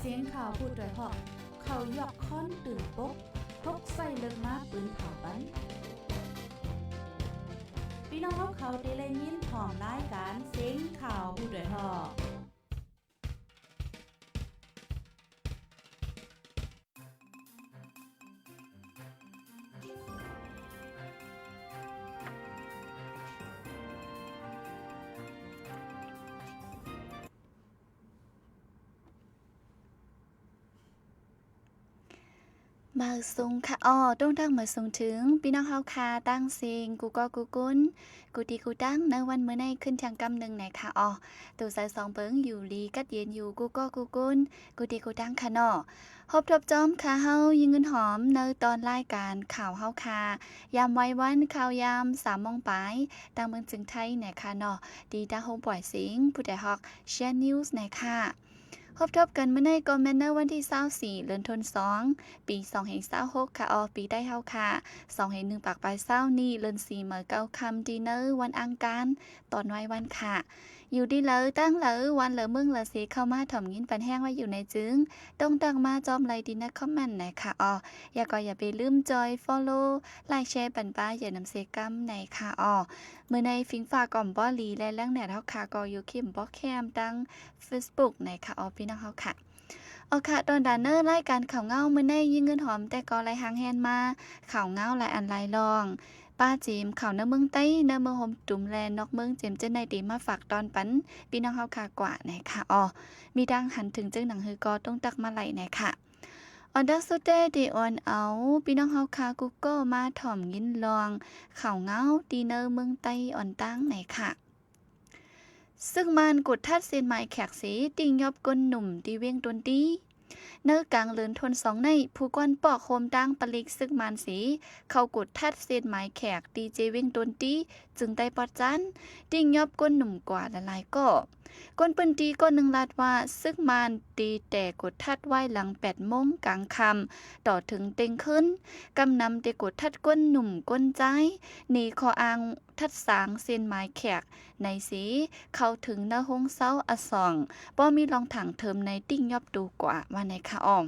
ສຽງຂ່າວຜູ້ດອຍເຫາະ ເຂົາຢອກຄ້ອນຕື່ນປົກ ປົກໃສ່ເລິກມາປືນເຜົາປັນ. ພີ່ນ້ອງເຮົາເຂົາທີ່ໄດ້ຍິນພ້ອມລາຍການສຽງຂ່າວຜູ້ດອຍເຫາະ. ມາສູງຄະອໍ ຕົງທັກມາສູງເຖິງພີ່ນ້ອງເຮົາຄະ ຕ່າງເສັງ ກູ່ເກາະກູ່ກຸນ ກູ່ທີ່ກູ່ຕັ້ງ ໃນວັນມື້ໃນ ຂຶ້ນທຽງກຳໜຶ່ງນະຄະອໍ. ໂຕໃສສອງເບິ່ງ ຢູ່ດີກັດເຢັນຢູ່ ກູ່ເກາະກູ່ກຸນ ກູ່ທີ່ກູ່ຕັ້ງຄະເນາະ. ພົບທົບຈອມຄະເຮົາ ຍິງເງິນຫອມ ໃນຕອນລາຍການຂ່າວເຮົາຄະ ຍາມໄວວັນ ຂ່າວຍາມສາມໂມງປາຍ ຕ່າງເມືອງເຈີງໄທນະຄະເນາະ ທີ່ຕາໂຮງປ່ອຍເສັງ ຜູ້ດອຍເຫາະ Shan News ນະຄະ. ພົບທົບກັນມື້ໃນກໍແມ່ນໃນວັນທີຊາວສີ່ ເດືອນທັນສອງ ປີສອງພັນຊາວຫົກຄະ ອອກປີໄທເຮົາຄະ ສອງພັນໜຶ່ງຮ້ອຍຊາວນີ້ ເດືອນສີ່ ເມື່ອເກົ້າຄ່ຳ ທີ່ໃນວັນອັງຄານ ຕອນໄວວັນຄະ. ຢູ່ທີ່ໃດຕ່າງໃດ ວັນໃດເມືອງໃດເສ ເຂົ້າມາຖ່ອມຍິນປັນແຮງໄວ້ຢູ່ໃນຈຶ່ງ ຕົງທັກມາຈອມໄລທີ່ໃນຄອມເມັນນະຄະອໍ. ແລ້ວກໍຢ່າໄປລືມຈອຍ follow ໄລແຊ ປັນປາຢ່ານຳເສກຳນະຄະອໍ. ມື້ໃນຟິງຟ້າກໍບໍ່ດີ ແລະ ແຫຼ່ງແນັດເຮົາຄະ ກໍຢູ່ເຂັ້ມບໍ່ແຄມທາງ Facebook ນະຄະອໍ ພີ່ນ້ອງເຮົາຄະ. ເອົາຄະ ຕອນດານເນີ ລາຍການຂ່າວເງົາມື້ໃນ ຍິງເງິນຫອມ ແຕ່ກໍໄລ່ຮ່າງແຮນມາ ຂ່າວເງົາຫຼາຍອັນຫຼາຍລອງ ປາເຈມ ຂ່າວໃນເມືອງໃຕ້ ໃນເມືອງຫົວຕຸມ ແລະ ນອກເມືອງ ເຈມເຈີໃນ ເດມາຝາກຕອນປັນ ພີ່ນ້ອງເຮົາຄະກວ່ານະຄະອໍ. ມີທາງຫັນເຖິງເຈີໜັງຫືອກໍຕົງທັກມາໄລນະຄະ. ອັນດັບສຸດແຕ່ ເດອອນເອົາ ພີ່ນ້ອງເຮົາຄະ ກູ່ເກາະມາຖ່ອມຍິນລອງ ຂ່າວເງົາ ທີ່ໃນເມືອງໃຕ້ອອນຕາງນະຄະ. ຊຶກມານກົດທັດເສັ້ນໝາຍແຂກເສ ຕິງຍົອບກົ້ນໜຸ່ມທີ່ວຽງຕົນຕີ. ໃນກາງເດືອນທັນສອງໃນ ຜູ້ກວນປອກໂຮມຕັ້ງປະລິກຊຶກມານເສ ເຂົ້າກົດທັດເສັ້ນໝາຍແຂກທີ່ເຈວຽງຕົນຕີ ເຈີງໃຕ້ປອດຈັນ ຕິງຍົອບກົ້ນໜຸ່ມກວ່າຫຼາຍໆເກາະ. ຄົນພື້ນທີ່ເກາະໜຶ່ງລາດວ່າ ຊຶກມານຕີແຕ່ກົດທັດໄວ້ຫຼັງແປດໂມງກາງຄ່ຳ ຕໍ່ເຖິງຕຽງຄືນ. ກຳນຳເຕກົດທັດກົ້ນໜຸ່ມກົ້ນຊາຍ ໃນຂໍ້ອ້າງ ທັດສາງເສັ້ນໝາຍແຂກໃນເສ ເຂົ້າເຖິງໃນໂຮງເຊົາອະສອງ ບໍ່ມີລອງຖາງເທີມໃນຕິງຍອບໂຕກວ່າ ວ່າໃນຄະອອງ.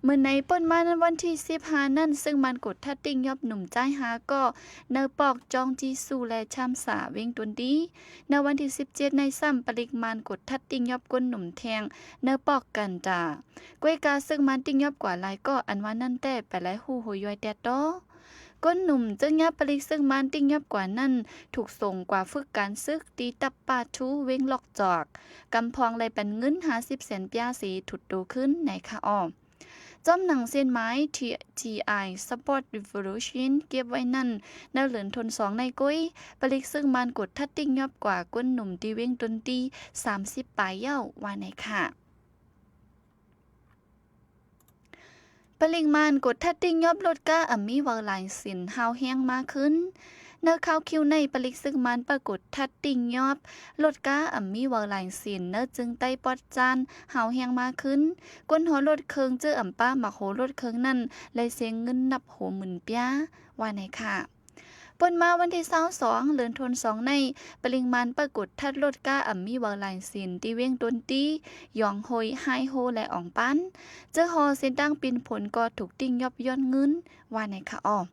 ມື້ໃນປົນມາໃນວັນທີສິບຫ້ານັ້ນ ຊຶກມານກົດທັດຕິງຍອບໜຸ່ມຊາຍຫ້າເກາະ ໃນປອກຈອງຈີຊູ ແລະ ຊາມສາ ວຽງຕົນດີ. ໃນວັນທີສິບເຈັດໃນຊ້ຳ ປະລິກມານກົດທັດຕິງຍອບກົ້ນໜຸ່ມແທງ ໃນປອກກັນຕາ. ກ້ວຍກາຊຶກມານຕິງຍອບກວ່າຫຼາຍເກາະ ອັນວ່ານັ້ນແຕ່ ປະໄລຮູ້ໂຮຍຍ້ອຍແຕ່ຕໍ່. ກົ້ນໜຸ່ມເຈີງຍາປະລິກຊຶກມານຕິງຍອບກວ່ານັ້ນ ຖືກສົ່ງກວ່າຝຶກການຊຶກ ທີ່ຕັບປາທູ ເວັງລອກຈອກ. ກຳພອງໄດ້ປັນເງິນຫ້າສິບແສນປາເສ ທຸດໂຕຂຶ້ນໃນຄະອອງ. ຈອມໜັງເສັ້ນໝາຍ ທີ ທີ ໄອ Sport Revolution ເກັບໄວ້ນັ້ນ ໃນເດືອນທັນສອງໃນກ້ວຍ ປະລິກຊຶກມານກົດທັດຕິງຍອບກວ່າກົ້ນໜຸ່ມທີ່ເວັງຕົນຕີ ສາມສິບປາຍເຍົາ ວ່າໃນຄະ. ປະລິກມານກົດທັດຕິງຍອບລົດກາອຳມີວາລາຍສິນ ຫ້າວແຮງມາຂຶ້ນ. ໃນຄາວຄິວໃນ ປະລິກຊຶກມານປະກົດທັດຕິງຍອບລົດກາອຳມີວາລາຍສິນ ໃນເຈີງໃຕ້ປອດຈານ ຫ້າວແຮງມາຂຶ້ນ. ກົ້ນຫົວລົດເຄິ່ງ ເຈີອຳປາໝາກໂຫລົດເຄິ່ງນັ້ນ ໄດ້ເສຍເງິນນັບໂຫໝື່ນປາຍ ວ່າໃນຄະ. ປົນມາວັນທີຊາວສອງ ເດືອນທັນສອງໃນ ປະລິກມານປະກົດທັດລົດກາອຳມີວາລາຍສິນ ທີ່ເວັງຕົນຕີ ຢອງໂຮຍ ໄຮໂຮ ແລະ ອອງປານ ເຈີຫໍເສັ້ນທາງປິ່ນຜົນກໍຖືກຕິງຍອບຍ້ອນເງິນ ວ່າໃນຄະອອງ.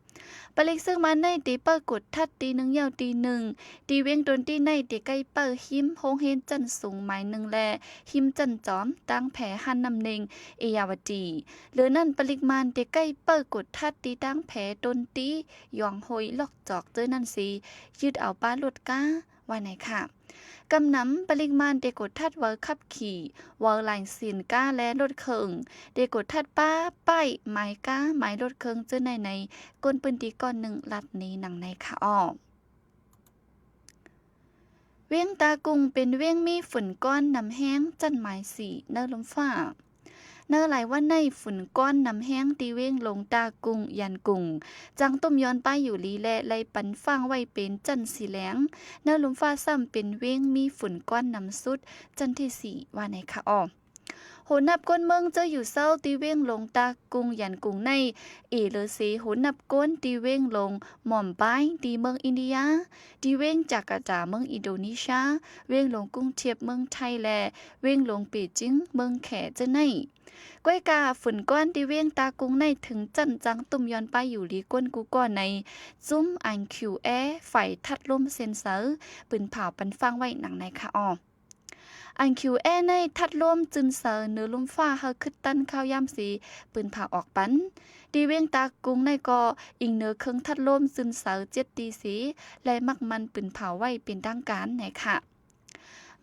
ປະລິກຊຶກມານໃນ ທີ່ປະກົດທັດຕີໜຶ່ງເຍົາຕີໜຶ່ງ ທີ່ເວັງຕົນຕີໃນ ທີ່ໃກ້ປາກຮິມໂຮງຮຽນຊັ້ນສູງໝາຍໜຶ່ງ ແລະ ຮິມຊັ້ນຈອມ ຕາງແພຮ້ານນ້ຳເນັ່ງ ເອຍາວະຕີ. ເຫຼືອນັ້ນ ປະລິກມານທີ່ໃກ້ປະກົດທັດທີ່ຕາງແພຕົນຕີ ຢອງໂຮຍ ລອກຈອກ ເຈີນັ້ນຊິ ຍຶດເອົາປາລົດກາ ວ່າໃນຄະ. ກຳນຳປະລິກມານເຕກົດທັດເວີຂັບຂີ່ ເວີລາຍເຊັນກາ ແລະ ລົດເຄື່ອງ, ເຕກົດທັດປ້າຍ ປ້າຍໝາຍກາ ໝາຍລົດເຄື່ອງ ເຈີໃນໃນ ຄົນພື້ນທີ່ກ່ອນໜຶ່ງລັດນີ້ ດັ່ງໃນຄະອອກ. ວຽງຕາກຸງເປັນວຽງມີຝົນກ້ອນນຳແຮງ ຊັ້ນໝາຍສີ່ ໃນລົມຟ້າ. ໃນຫຼາຍວັນໃນ ຝົນກ້ອນນຳແຮງທີ່ວຽງຫຼົງຕາກຸງ ຢານກຸງ ຈັ່ງຕົມຍ້ອນປ້າຍຢູ່ລີ ແລະ ໄລ່ປັນຟາງໄວ້ເປັນຊັ້ນສີແດງ. ໃນລົມຟ້າຊ້ຳເປັນວຽງມີຝົນກ້ອນນຳສຸດ ຊັ້ນທີສີ່ ວ່າໃນຄະອອກ. ໂຮນັບກົ້ນເມືອງເຈີຢູ່ເຊົາທີ່ເວງຫຼວງຕາກຸງ ຢານກຸງໃນ ເອເລີເຊ ໂຮນັບກົ້ນທີ່ເວງຫຼວງໝອມປາຍ ທີ່ເມືອງອິນເດຍ, ທີ່ເວງຈາກາຕາ ເມືອງອິນໂດເນເຊຍ, ເວງຫຼວງກຸງທຽບ ເມືອງໄທ ແລະ ເວງຫຼວງເປຈິງ ເມືອງແຂ ເຈີໃນ. ກ້ວຍກາຝຸ່ນກ້ອນທີ່ເວງຕາກຸງໃນ ເຖິງຊັ້ນຈາງຕຸ້ມຍ້ອນປ້າຍຢູ່ຫຼີກົ້ນກູກໍໃນ ຊຸມ ອາຍຄິວແອ ຝ່າຍທັດລົມເຊັນເຊີ ປືນເຜົາປັນຟັງໄວ້ໜັງໃນຂະອອ. ອາຍຄິວແອ ໃນທັດລົມຈືນເຊີເໜືອລົມຟ້າ ເຮົາຄຶດຕັນຂ່າວຍາມສີ ປືນເຜົາອອກປັນ ທີ່ເວງຕາກຸງໃນກໍ ອີງເໜືອເຄິ່ງທັດລົມຈືນເຊີເຈັດຕີສີ ແລະ ມັກມັນປືນເຜົາໄວ້ເປັນທາງການໃນຂະ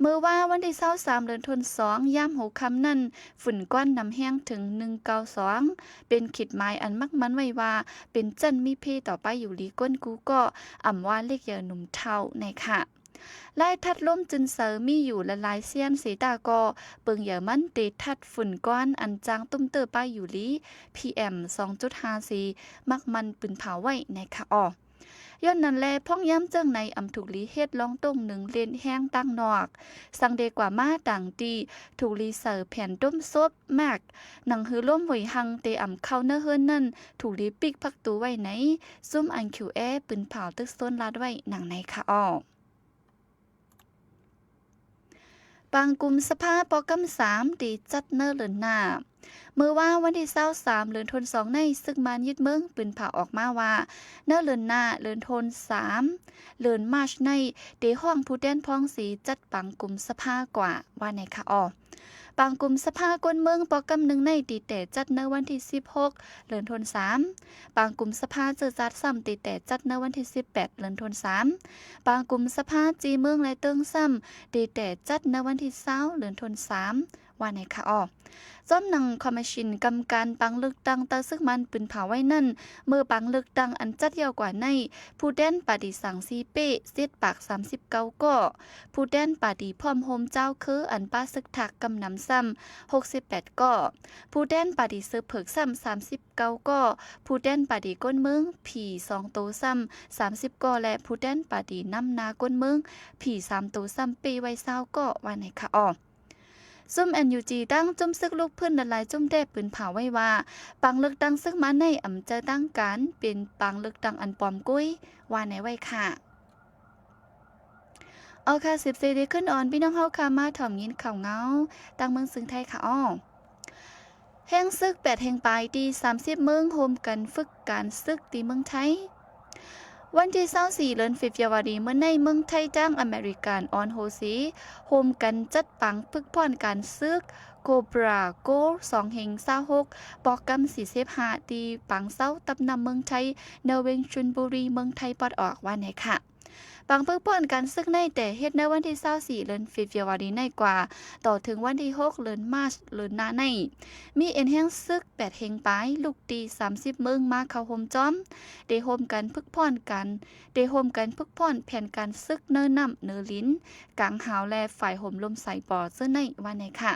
ເມື່ອວານວັນທີຊາວສາມ ເດືອນທັນສອງ ຍາມຫົວຄ່ຳນັ້ນ ຝຸ່ນຄວັນນຳແຮງເຖິງໜຶ່ງເກົ້າສອງ ເປັນຂີດໝາຍອັນມັກໝັນໄວ້ວ່າ ເປັນຊັ້ນມີເພຕໍ່ໄປຢູ່ຫຼີກົ້ນກູກໍ ອຳວ່າເລັກໃຫຍ່ໜຸ່ມເຖົ້າໃນຂະ ລາຍທັດລົມຈືນເຊີມີຢູ່ຫຼາຍໆຊຽນເສຕາກໍ ເບິ່ງເຢີມັນເຕທັດຝຸ່ນຄວັນອັນຈາງຕຸ້ມເຕີປ້າຍຢູ່ຫຼີ ພີເອັມ ສອງຈຸດຫ້າສີ່ ມັກໝັນປືນເຜົາໄວ້ໃນຂະອອ. ຍ້ອນນັ້ນແລ ພອງຍາມເຈີ່ງໃນອຳທຸກຫຼີເຮັດລອງຕົງໜຶ່ງເລນແຮງຕ່າງນອກ ສັງເດກວ່າມາຕ່າງຕີ ທຸກຫຼີໃສ່ແຜ່ນດົມສົບ ແມັກ ໜັງຮືລົມຫວຍຫັງເຕອຳເຂົ້າເນີເຮືອນນັ້ນ ທຸກຫຼີປິກພັກຕູໄວ້ໃນ ຊຸມ ອາຍຄິວແອ ປືນເຜົາຕຶກໂຊນລາດໄວ້ໜັງໃນຂະອອ. ປາງກຸມສະພາ ປອກກຳສາມ ທີ່ຈັດໃນເດືອນໜ້າ. ເມື່ອວານວັນທີຊາວສາມ ເດືອນທັນສອງໃນ ຊຶກມານຍຶດເມືອງ ປືນເຜົາອອກມາວ່າ ໃນເດືອນໜ້າ ເດືອນທັນສາມ ເດືອນມາດໃນ ໄດ້ຮ້ອງຜູ້ແທນພອງສີຈັດປາງກຸມສະພາກວ່າ ວ່າໃນຂະອອ. ປາງກຸມສະພາກົ້ນເມືອງ ປອກກຳໜຶ່ງໃນ ທີ່ແຕ່ຈັດໃນວັນທີສິບຫົກ ເດືອນທັນສາມ, ປາງກຸມສະພາເຈີຈາດຊ້ຳ ທີ່ແຕ່ຈັດໃນວັນທີສິບແປດ ເດືອນທັນສາມ, ປາງກຸມສະພາຈີ່ເມືອງ ແລະ ເຕີງຊ້ຳ ທີ່ແຕ່ຈັດໃນວັນທີຊາວ ເດືອນທັນສາມ ວ່າໃນຂະອອ. ພ້ອມໜັງຄອມມິດຊິນກຳກັນປາງເລືອກຕັ້ງ ຕາຊຶກມານປືນເຜົາໄວ້ນັ້ນ ເມື່ອປາງເລືອກຕັ້ງອັນຈັດແລ້ວກວ່າໃນ ຜູ້ແທນປາຕີສັງຊີເປ້ ເຈັດປາກສາມສິບເກົ້າກໍ, ຜູ້ແທນປາຕີພ້ອມໂຮມຈາວຄື ອັນປະຊຶກທັກກຳນຳຊ້ຳ ຫົກສິບແປດກໍ, ຜູ້ແທນປາຕີເສືອເຜິກຊ້ຳ ສາມສິບເກົ້າກໍ, ຜູ້ແທນປາຕີກົ້ນເມືອງ ພີ ສອງໂຕຊ້ຳ ສາມສິບກໍ ແລະ ຜູ້ແທນປາຕີນຳໜ້າກົ້ນເມືອງ ພີ ສາມໂຕຊ້ຳ ເປ້ໄວ້ ຊາວກໍ ວ່າໃນຂະອອ. ຊຸມ ເອັນຢູຈີ ທັງຊຸມຊຶກລຸກພື້ນ ແລະ ຫຼາຍຊຸມແດ່ປືນເຜົາໄວ້ວ່າ ປາງເລືອກຕັ້ງຊຶກມານໃນອຳຈະຕັ້ງການເປັນປາງເລືອກຕັ້ງອັນປອມກຸ້ຍ ວ່າໃນໄວ້ຄ່ະ. ເອົາຄ່ະ ສືບເສດເດຂຶ້ນອອນ ພີ່ນ້ອງເຮົາຄ່ະ ມາຖອມຍິນຂ່າວເງົາ ຕ່າງເມືອງເຊິ່ງໄທຄ່ະອອ. ແຮງຊຶກແປດແຫ່ງປາຍ ທີ່ສາມສິບເມືອງ ໂຮມກັນຝຶກການຊຶກທີ່ເມືອງໄທ. ວັນທີຊາວສີ່ ເດືອນເຟບຣວາຣີ ເມື່ອໃນເມືອງໄທ ທາງອາເມລິກັນ ອອນໂຮຊີ ໂຮມກັນຈັດປາງຝຶກພ້ອນການຊຶກ ໂກບຣາ ໂກ ສອງພັນຊາວຫົກ ປອກກຳສີ່ສິບຫ້າ ທີ່ປາງເຊົາຕັບນ້ຳເມືອງໄທ ໃນເວງຊົນບູຣີ ເມືອງໄທປອດອອກ ວ່າໃນຂະ. ປາງຝຶກພ້ອນການຊຶກໃນ ແຕ່ເຮັດໃນວັນທີຊາວສີ່ ເດືອນເຟບຣວາຣີໃນກວ່າ ຕໍ່ເຖິງວັນທີຫົກ ເດືອນມາດ ເດືອນໜ້າໃນ ມີເອັນແຮງຊຶກແປດແຫ່ງປາຍ ລູກຕີສາມສິບເມືອງມາເຂົ້າຮ່ວມຈອມ ໄດ້ຮ່ວມກັນຝຶກພ້ອນການ ໄດ້ຮ່ວມກັນຝຶກພ້ອນແຜນການຊຶກເໜືອນ້ຳເໜືອດິນ ກາງຫາວ ແລະ ຝ່າຍໂຮມລົມສາຍປໍ ເຊິ່ງໃນ ວ່າໃນຂະ.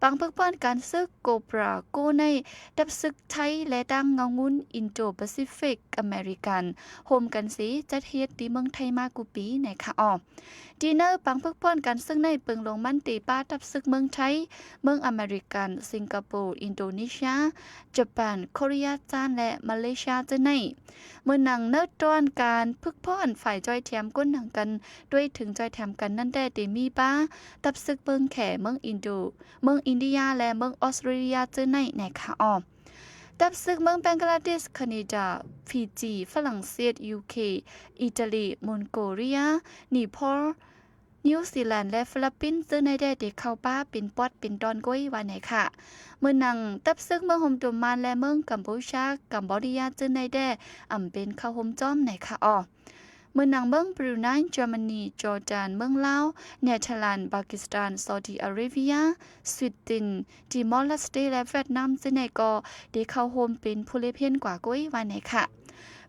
ປາງຝຶກພ້ອນການຊຶກ ໂກບຣາ ໂກ ໃນ ທັບຊຶກໄທ ແລະ ທາງເງົາງຸ່ນ ອິນໂດປາຊີຟິກ ອາເມລິກັນ ໂຮມກັນສີ ຈັດເຮັດທີ່ເມືອງໄທມາກູປີໃນຂະອອ. ທີ່ໃນປາງຝຶກພ້ອນການຊຶກໃນ ເປິງຫຼວງມັນເຕປາທັບຊຶກເມືອງໄທ, ເມືອງອາເມລິກັນ, ສິງກະໂປ, ອິນໂດເນເຊຍ, ຈະປານ, ໂຄເຣຍຈານ ແລະ ມາເລເຊຍ ເຈົ້າໃນ. ເມື່ອໜັງໃນຕອນການຝຶກພ້ອນ ຝ່າຍຈ່ອຍແຖມກົ້ນໜັງກັນ ດ້ວຍເຖິງຈ່ອຍແຖມກັນນັ້ນແດ່ ເຕມີປາທັບຊຶກເມືອງແຂ, ເມືອງອິນໂດ, ເມືອງອິນເດຍ ແລະ ເມືອງອອສເຕຣເລຍ ເຈົ້າໃນ ໃນຂະອອ. ທັບຊຶກເມືອງແບງກະລາເດດ, ຄາເນດາ, ຟີຈີ, ຝຣັ່ງເສດ, ຢູເຄ, ອີຕາລີ, ມົນໂກເລຍ, ນີໂປລ, ນິວຊີແລນ ແລະ ຟີລິບປິນ ເຈົ້າໃນແດ່ ໄດ້ເຂົ້າປາເປັນປອດເປັນຕອນກ້ວຍ ວ່າໃນຂະ. ເມື່ອໜັງ ທັບຊຶກເມືອງໂຮມໂດມານ ແລະ ເມືອງກຳປູເຈຍ, ກຳບອດເດຍ ເຈົ້າໃນແດ່ ອຳເປັນເຂົ້າຮ່ວມຈອມໃນຂະອອ. ເມື່ອໜັງເມືອງບຣູໄນ, ເຈີມານີ, ຈໍດານ, ເມືອງລາວ, ເນເທີແລນ, ປາກິສຖານ, ຊາວດີອາເຣເບຍ, ສະວີເດັນ, ຕີມໍລາສເຕ ແລະ ຫວຽດນາມ ເຈົ້າໃນກໍໄດ້ເຂົ້າຮ່ວມເປັນຜູ້ເລັບເຫັນກວ່າກ້ວຍ ວ່າໃນຂະ.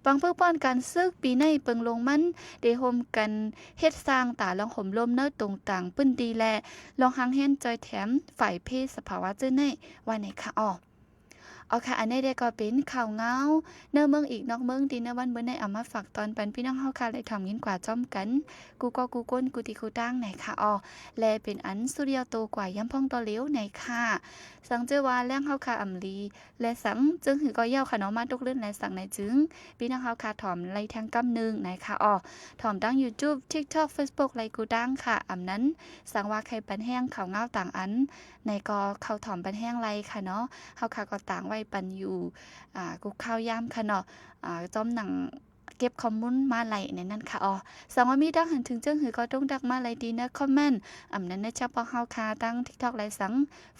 ປາງຝຶກພ້ອນການຊຶກປີໃນ ເປິງຫຼວງມັນໄດ້ຮ່ວມກັນເຮັດສ້າງຕາລ່ອງໂຮມລົມໃນຕົງຕ່າງພື້ນທີ່ ແລະ ລ່ອງຮ່າງແຮງຈ່ອຍແຖມຝ່າຍເພສະພາວະ ເຈົ້າໃນ ວ່າໃນຂະອອ. ເອົາຄ່ະ ອັນນີ້ເດກໍເປັນຂ່າວງາວໃນເມືອງອີກນອກເມືອງ ທີ່ໃນວັນມື້ນີ້ເອົາມາຝາກຕອນປັນພີ່ນ້ອງເຮົາຄ່ະ ໄດ້ຖອມຍິນກວ່າພ້ອມກັນ ກູ່ເກາະກູ່ກົ້ນ ກູ່ທີ່ກູ່ຕ່າງນະຄ່ະ. ອໍ ແລະ ເປັນອັນສຸດຍອດໂຕກວ່າຍາມພ້ອງຕໍ່ເຫຼວນະຄ່ະ. ສັງເຈີວ່າແລງເຮົາຄ່ະອຳລີ ແລະ ສັງເຈີງືອກໍເຍົາຄ່ະເນາະ ມາຕົກເລື່ນ ແລະ ສັງໃນຈຶ່ງ ພີ່ນ້ອງເຮົາຄ່ະຖອມໄລ່ແທງກຳໜຶ່ງນະຄ່ະ. ອໍ ຖອມທັງ YouTube TikTok Facebook ໄລ່ກູ່ຕ່າງຄ່ະ. ອຳນັ້ນ ສັງວ່າໃຄ່ປັນແຮງຂ່າວງາວຕ່າງອັນ ໃນກໍເຂົ້າຖອມປັນແຮງໄລ່ຄ່ະເນາະ. ເຮົາຄ່ະກໍຕາງໄວ້ປັນຢູ່ ອາ ກູ່ຂ່າວຍາມຄ່ະເນາະ ອາ ຈອມໜັງເກັບຂໍ້ມູນມາໄລ່ໃນນັ້ນຄ່ະ. ອໍ ສັງວ່າມີດັກຫັນເຖິງເຈີງຫືອກໍຈົ່ງດັກມາໄລ່ທີ່ໃນຄອມເມັນ ອຳນັ້ນໃນແຊັດພວກເຮົາຄ່ະ ທັງ TikTok ໄລ່ສັງ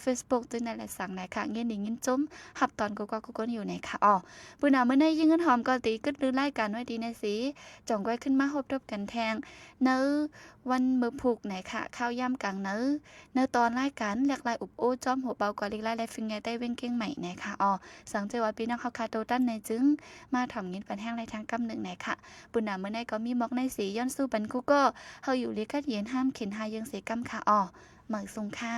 Facebook ຕື່ນໄດ້ໄລ່ສັງນະຄ່ະ. ຍິນດີຍິນຊົມຮັບຕອນກູ່ເກາະກູ່ກົ້ນຢູ່ນະຄ່ະ. ອໍ ປຸນນາ ມື້ໃນຍິງເງິນຫອມກໍຕີກຶດລືລາຍການໄວ້ທີ່ໃນເສ ຈ່ອງກ້ອຍຂຶ້ນມາພົບທົບກັນແທງ ໃນ ວັນມື້ພຸກນະຄ່ະ ຂ່າວຍາມກາງເນີ ໃນຕອນລາຍການແລກລາຍອົບໂອ້ ຈອມຫົວເບົາກວ່າລິກລາຍ ແລະ ຟິງໃຫຍ່ໃຕ້ວຽງກຽງໃໝ່ນະຄ່ະ. ອໍ ສັງເຈີວ່າພີ່ນ້ອງເຮົາຄ່ະໂຕຕັນໃນຈຶ່ງ ມາຖອມຍິນປັນແຮງໄລ່ແທງກຳໜຶ່ງນະຄ່ະ. ປຸນນາ ມື້ໃນກໍມີໝອກໃນເສ ຍ້ອນສູ້ປັນກູ່ເກາະ ເຮົາຢູ່ລີກັດເຢັນ ຫ້າມເຂັນຫາເຢີງເສກຳຄ່ະ. ອໍ ໝາຍສູງຄ່ະ.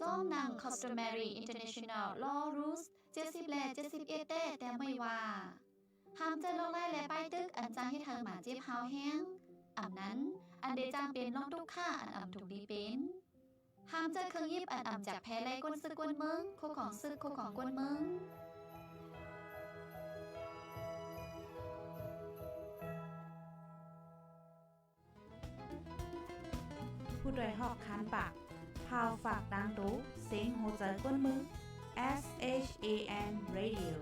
ຈອມໜັງ Customary International Law Rules ເຈັດສິບ ແລະ ເຈັດສິບເອັດ ແຕ້ແຕ້ມໄວ້ວ່າ ຫ້າມໃຊ້ລວດລາຍ ແລະ ປ້າຍຕຶກ ອັນຈະເຮັດໃຫ້ບາດເຈັບຮ້າວແຮງ, ອຳນັ້ນ ອັນເດຈາງເປັນລອງຕຸກຂ້າ ອັນອຳທຸກດີເປັນ. ຫ້າມໃຊ້ເຄື່ອງຢິບອັນອຳຈາກແພໄລກົ້ນເສິກກ້ວນເມືອງ, ຄູ່ຂອງເສິກ, ຄູ່ຂອງກ້ວນເມືອງ. ຜູ້ດອຍຮອກຄານປາກ, ພາວຝາກຕ່າງໂຕ, ເສັງຫົວໃຈກ້ວນເມືອງ, S H A N Radio.